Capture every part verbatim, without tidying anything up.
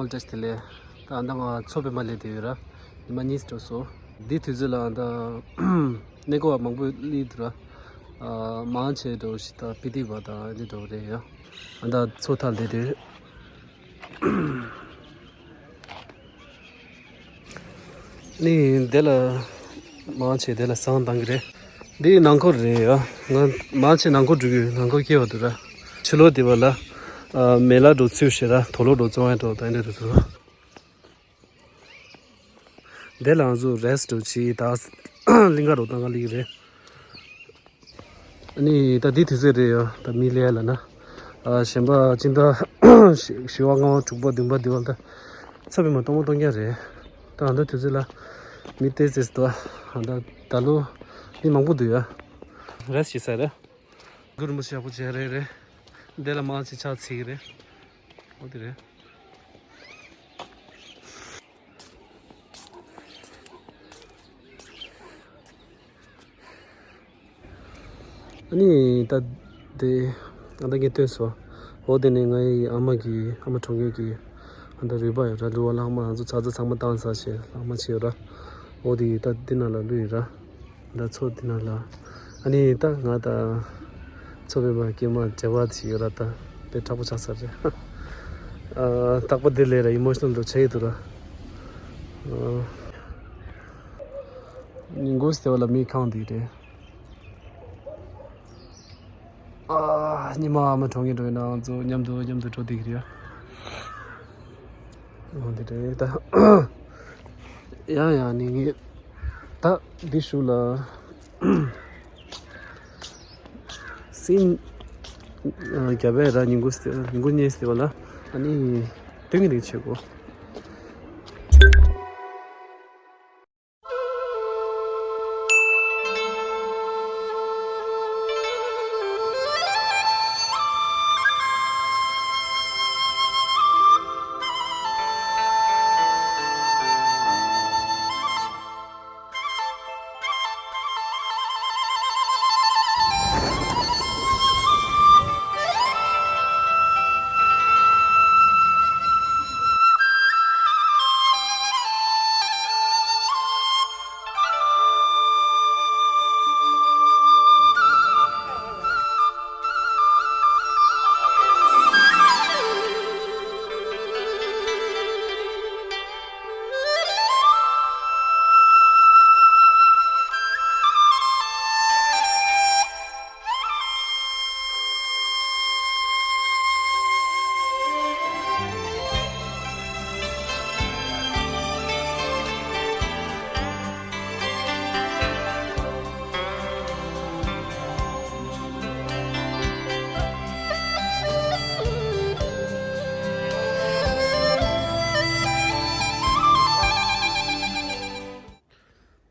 བཀྲ་ཤིས་བདེ་ལེགས། ད་ཨ་ད་ང་མཚོ་པདྨ་སླེབས་བསྡད་ཡོད་ར། ཉི་མ་གཉིས་འགྲོ་སོང་། འདི་དུས་ཚོད་ལ་ཨ་ད་གནས་སྐོར་བ་མང་པོ་སླེབས་འདུག་ར། ཨ་མང་ཆེ་འགྲོ་ཞིག་ད་སྤི་ཏི་བ་ད་འདི་འགྲོ་རེད་ཡ། ཨ་ད་མཚོ་མཐའ་སླེབས་དེ། ནི་དེ་ལ་མང་ཆེ་དེ་ལ་བསང་བཏང་གི་རེད། འདི་ནང་འཁོར་རེད་ཡ། ང་མང་ཆེ་ནང་འཁོར་འགྲོ་གི་ཡོད། ནང་འཁོར་སྐྱེལ་བ་འདུག་ར། ཕྱི་ལོགས་དེ་བ་ལ་ཨ་མེ་ལ་འགྲོ་ཚུལ་ཞེ་ར། དོ་ལོ་འགྲོ་བཙོང་ཡ་འགྲོ་ད་འདྲ་འགྲོ་འདུག་ར། དེ་ལ་ང་ཚོ་རེ་སི་ཊི་འགྲོ་བྱེད་ད་གླིང་ག་འགྲོ་བཏང་ག་ལིག་རེད། ཨ་ནི་ད་འདི་དུས་ཚོད་རེད་ཡ། ད་མི་ལས་ལ་ན། ཨ་གཞན་པ་སྤྱི་ཟླ་བཞི་བཞི་པ་ལྔ་པ་དྲུག་པ་བདུན་པ་འདི་བ་ལ་ད་མཚོ་པདྨ་སྟོང་པ་སྟོང་རྐྱང་རེད། ད་ཨ་ད་དུས་ཚོད་ལ་མི་ཏོག་ཙམ་འདུག་ཨ་ད་ད་ལོ་མི་མང་པོ་འདུག་ཡ། རེ་སི་ཊི་བྱེད་ས་རེད། གུ་རུ་མི་ཤ་པོ་བྱས་རེད་རེད། དེ་ལ་མང་ཆེ་ཕྱག་འཚལ་གི་རེད། འོ་དེ་རེད། ཨ་ནི་ད་དེ་ཨ་ད་ངས་སྟོན་སོང་། འོ་དེ་ནས་ང་ཡི་ཨ་མ་གི་ཨ་མ་གྲོངས་མཁན་གི་ཨ་ད་རུས་པ་ཡོད་ར། ལུས་པ་ལྷག་མ་ང་ཚོ་ཚ་ཚ་ཚང་མ་བཏང་ཚར་བྱས་ལྷག་མ་བྱས་ཡོད་ར། འོ་དེ་ད་འདི་ནང་ལ་ལུས་ཡོད་ར། ད་མཚོ་འདི་ནང་ལ། ཨ་ནི་ད་ང་ད་མཚོ་པདྨ་སྐྱེས་མ་འབྲེལ་བ་ཞིག་ཡོད་ར། ད་དཔེ་དྲག་པོ་ཆགས་ཚར་རེད། ཨ་རྟག་པར་འདི་ལས་ར་ཨི་མོ་ཤི་ནལ་འགྲོ་ཆགས་ཀྱི་འདུག་ར། ཨ་ཉིན་གུང་སྟེ་བ་ལ་མི་གང་འདི་རེད། ཨ་ཉི་མ་ཨ་མ་གྲོངས་ཀྱི་འགྲོ་ཡིན་ན་ང་ཚོ་མཉམ་དུ་མཉམ་དུ་འགྲོ་བསྡད་ཀྱི་རེད། འོ་འདི་རེད་ད། ཡང་ཡང་ནི་ངས་ད་འདི་ཞུ་ལ། སིན་རྒྱ་བལ་ར་ཉིན་གུང་སྟེ་ཉིན་གུང་གཉིས་སྟེ་བ་ལ་ཨ་ནི་སྟོན་གྱི་རེད་བྱེད་སྒོ།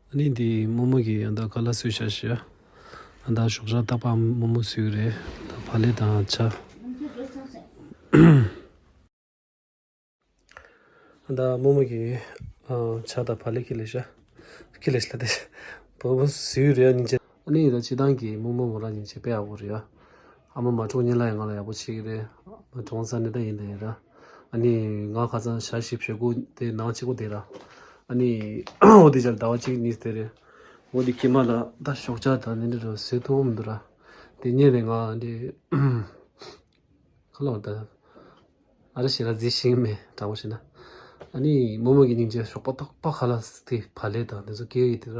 ཨ་ནི་འདི་རྨོ་མོ་གིས་ཨ་ད་ཁ་ལག་བཟོས་བཞག་ཤག་ཨ་ད་ཞོགས་ཇ་རྟག་པར་རྨོ་མོ་བཟོས་རེད། ད་བག་ལེབ་དང་ཇ། ཨ་ད་རྨོ་མོ་གིས་ཨ་ཇ་དང་བག་ལེབ་ཁྱེར་སླེབས་ཤག་ཁྱེར་སླེབས་ཤག་ལབ་དེ། བུ་མོ་བཟོས་རེད་སྙིང་རྗེ། ཨ་ནི་ད་སྤྱིར་བཏང་གི་རྨོ་མོ་མོ་རང་སྙིང་རྗེ་དཔེ་ཡག་པོ་རེད་ཡ། ཨ་མ་མ་གྲོངས་སྔོན་ལ་ཡང་ང་ལ་ཡག་པོ་བྱེད་ཀྱི་རེད། མ་གྲོངས་ཙ་ནས་ད་ཡིན་ད་ཡིན་ར། ཨ་ནི་ང་ཁ་སང་ཞག་བཞི་བཞི་དགུ་དེ་ནང་གཅིག་པོ་དེ་ར། ཨ་ནི་འོ་དེ་ཆར་ཟླ་བ་གཅིག་གཉིས་དེ་རེད། འོ་དེ་ཁྱིམ་མ་ལ་ད་ཞོགས་ཇ་དང་ནི་འདི་ར་བཟོས་ཐུབ་མི་འདུག་ར། དེ་ཉིན་རེ་ང་འདི་ཁ་ལོ་ད། ཨ་ར་ཞེ་ལ་རྫི་ཤིང་མེད་དྲང་པོ་བཤད་ན། ཨ་ནི་རྨོ་མོ་གི་སྙིང་རྗེ་ཞོགས་པ་ཏག་པ་ཁ་ལག་དེ་བག་ལེབ་དང་དེ་ཚོ་སྐྱེལ་ཡོད་དེ་ར།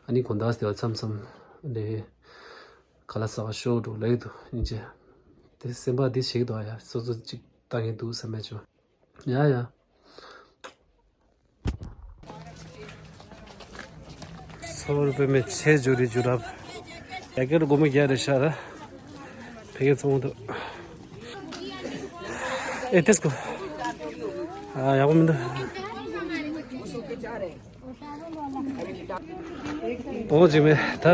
ཨ་ནི་དགོང་དག་དེ་བ་མཚམས་མཚམས་འདི་ཁ་ལག་ཟ་བ་ཤོག་འགྲོ་ལེགས་འདུག་སྙིང་རྗེ། དེ་སེམས་པ་འདི་ཞིག་འདུག་ཡ། སོ་སོ་གཅིག་བཏང་གི་འདུག་བསམ་མེད་བྱུང་། ཡ་ཡ། ཚོར་བའི་མེ་ཆེ་འཇུ་རི་འཇུ་རབ། ཡ་གེར་སྒོར་མོ་བརྒྱ་རེ་ཤ་ར། ཕ་གི་ཚོང་དུ། ཨེ་ཏེས་ཀོ། ཨ་ཡག་པོ་མི་འདུག་འོ་ཇི་མེ་ད།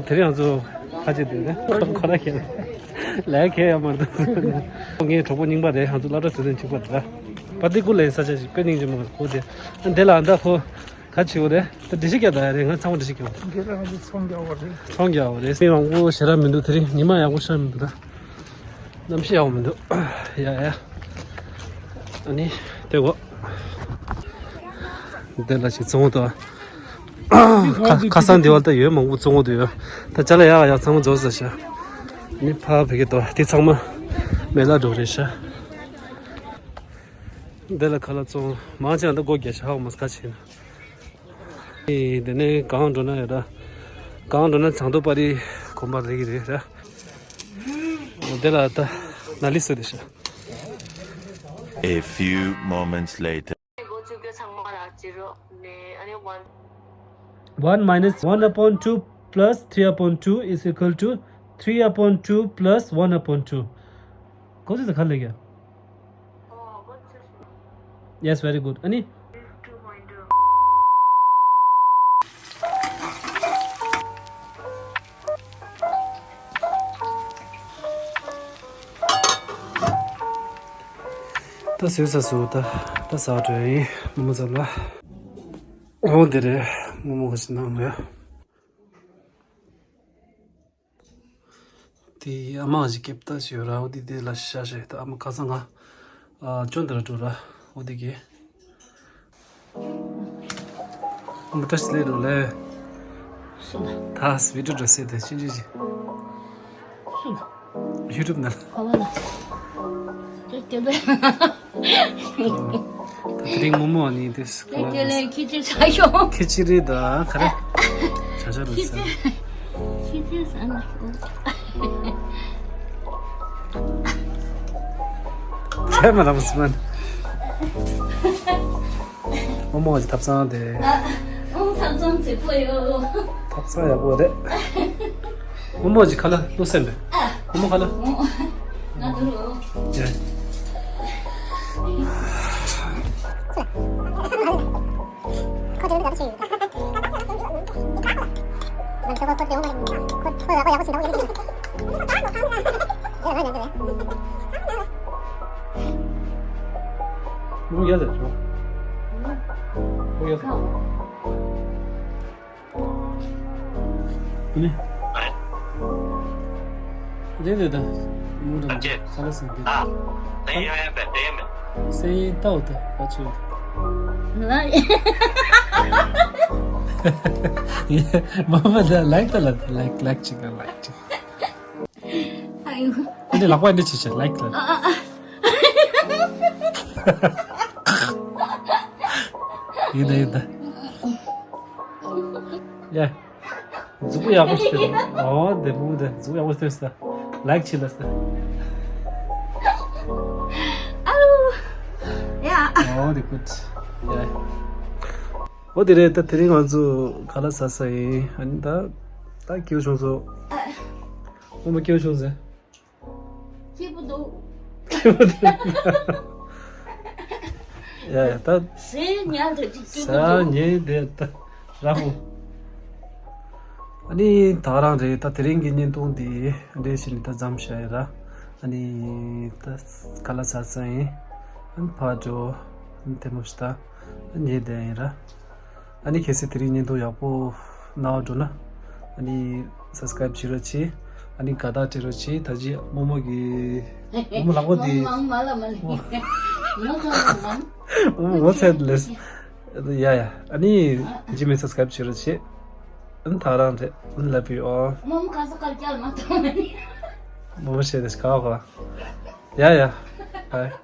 དེ་རིང་ང་ཚོ་ཁ་ཆེ་དེ་ནས་ཁོ་ར་ཁྱེར། ལས་ཁེ་ཡ་མར་དུ། ངའི་གྲོགས་པོ་རྙིང་པ་རེད། ང་ཚོ་སློབ་གྲྭ་དུས་ཚོད་གཅིག་པ་རེད། པ་ཏི་ཀུ་ལའི་ས་ཆ་ཞིག་དཔེ་སྙིང་རྗེ་མོ་ཁོ་དེ། འདི་ལ་འདའ་ཁོ་ག་ཆེ་བོ་རེད། ད་འདི་ཤི་ཀྱ་ད་ཡ་རེད། ང་ཚང་མ་འདི་ཤི་ཀྱ་བོ། འདི་ལ་ང་ཚོ་ཚོང་རྒྱག་བ་རེད། ཚོང་རྒྱག་བ་རེད། མི་མང་པོ་ཞེ་དྲག་མི་འདུག་དེ་རིང་ཉི་མ་ཡག་པོ་ཤར་མི་འདུག་ད། གནམ་གཤིས་ཡག་པོ་མི་འདུག་ཡ་ཡ། ཨ་ནི་ དེ་གོ། དེ་ལ་ཞིག་བཙོང་དང་། ཁ་ཁ་སང་དེ་བར་ད་ཡོད་མང་པོ་བཙོང་དུ་ཡོད། ད་ཅ་ལག་ཡག་ཡག་ཚང་མ་རྫོགས་ཟེར་ཤག་ནི་ཕ་བེ་གེ་དོ་དེ་ཚང་མ་མེ་ལ་འགྲོ་རེད་ཤག་དེ་ལ་ཁ་ལག་བཙོང་མང་ཆེ་ད་སྒོ་རྒྱག་ཤག་ཧ་གོ་མ་སོང་ཁ་ཕྱེ་ན། དེ་ནས་གང་འགྲོ་ན་ཡོད་ར། གང་འགྲོ་ན་ཚང་དུ་པ་རི་གོམ་པ་རེ་གི་རེད་ར། དེ་ལ་ད་ན་ལི་སུ་རེད་ཤག A few moments later. འགོ་བཙུགས་རྒྱུ་ཚང་མ་ལ་བརྗེ་རོགས་ནས་ཨ་ནི་one one minus one upon two plus three upon two is equal to three upon two plus one upon two. གོ་ཚོད་ཚ་ག་ལེགས་ཡ། Yes, very good. ཨ་ནི། ད་བཟོས་ཚར་སོང་། ད་ད་ཟ་འགྲོ་ཡིན་རྨོ་མོ་ཚང་ལ། འོ་དེ་རེད། རྨོ་མོ་ག་ཞིག་གནང་རེད། དེ་ཨ་མ་ཞིག་ཀེབ་ཏ་ཞིག་ཡོད་ར། འོ་དེ་དེ་ལ་ཤ་ཤ་ད་ཨ་མ་ཁ་སང་ང་ཅོན་དེ་ར་འགྲོ་ར། འོ་དེ་གི་ཨ་མ་བཀྲ་ཤིས་ལེ་འགྲོ་ལེ། ད་བི་ཌིའོ་འགྲོ་སེ་དེ་ཅི་ཅི་ཅི། ཡུ་ཊུབ་ནང་ལ། ད་དེ་རིང་རྨོ་མོ་ནི་དེ་ཁྱི་ཅི་ཟ་ཤོག་ཁྱི་ཅི་རེད་ད་ག་རེ། བྱ་བྱ་རུ་ཟ། ཁྱི་ཅི་ཟ་ན་ཤོག་ཁྱེད་མ་རམ་སི་མན། རྨོ་མོ་གི་ཐབ་ཚང་དེ། ཨ། ཨང་ཐབ་ཚང་རྫིག་པོ་ཡོད། ཐབ་ཚང་ཡག་པོ་རེད། རྨོ་མོ་གི་ཁ་ལག་བླུགས་སེམས་པས། ཨ། རྨོ་མོ་ཁ་ལག་ང་འདུག་རོ། ཡ། རྨོ་མོ་ཡ་ཟེར་ཆོག་རྨོ་མོ་ཡ་ཟེར། ཨ་ནི། རེད་རེད་ད། མུ་རང་ཁ་ལག་ཟ་གི། ཨ། སེ་ཡིན་ཡོད་པས་དེ་མེད། སེ་ཡིན་ཏའོ་ད་བ་ཆུ། ལ། ཡེ་མ་མ་ད་ལའིཀ་ད་ལ་ལའིཀ་ལའིཀ་ཅིག་ལ་ལའིཀ་ཅིག་ཨ་ཡོ། ཨ་ནི་ལག་པ་འདི་ཅི་བྱེད་ལའིཀ་ལ། ཨ་ཨ་ཨ། ཡིན་ད་ཡིན་ད། ཡ། མཛུབ་གུ་ཡག་པོ་ཞིག་སྟེར། ཨོ་དེ་བུ་དེ་མཛུབ་གུ་ཡག་པོ་སྟེར་ས། ལའིཀ་བྱེད་ལ་ས། ཨའུ། ཡ། ཨོ་དེ་གུཌ། ཡ། ཨོ་དེ་རེད། ད་དེ་རིང་ང་ཚོ་ཁ་ལག་ཟ་ས་ཡིན། ཨ་ནི་ད་ད་སྐྱིད་པོ་བྱུང་སོང་། རྨོ་མོ་སྐྱིད་པོ་བྱུང་ཟེར། སྐྱིད་པོ་འདུག་སྐྱིད་པོ་འདུག་ཡ་ཡ་ད། ཟས་ཉལ་དུ་ཅིག་སྐྱིད་པོ་ཟ་འདུག་ཉལ་བསྡད་ད་ར་ཧུ། ཨ་ནི་ད་རང་རེད། ད་དེ་རིང་གི་བརྙན་ཐུང་འདི་འདྲས་ཞིག་ནི་ད་མཚམས་བཞག་ཡིན་ར། ཨ་ནི་ད་ཁ་ལག་ཟ་ས་ཡིན། ཨ་ནི་ཕར་འགྲོ། ཨ་ནི་དེ་མོ་ཞིག་ད་ཉལ་བསྡད་ཡིན་ར། ཨ་ནི་གལ་སྲིད་དེ་རིང་བརྙན་ཐུང་ཡག་པོ་སྣང་བ་འགྲོ་ན། ཨ་ནི་སབ་སི་ཀ་རབ་བྱེད་རོགས་བྱེད། ཨ་ནི་དགའ་རྟགས་སྤྲད་རོགས་བྱེད། ད་ཅི་རྨོ་མོ་གི་རྨོ་མོ་ལག་པ་དེ། མང་མང་མ་ལ་མ་ལ། མོ་ཚོ་མང་། རྨོ་མོ་ངོ་ཚ་ལས། ཡ་ཡ། ཨ་ནི་འཇིགས་མེད་སབ་སི་ཀ་རབ་བྱེད་རོགས་བྱེད། ཨ་ནི་ད་རང་རེད། ཨ་ནི་ལབ་ཡོད། རྨོ་མོ་ཁ་ས་ཁར་སྐྱལ་མ་ཐོང་ནི། རྨོ་མོ་བཤད་དེ་ཁ་བ། ཡ་ཡ། ཨ།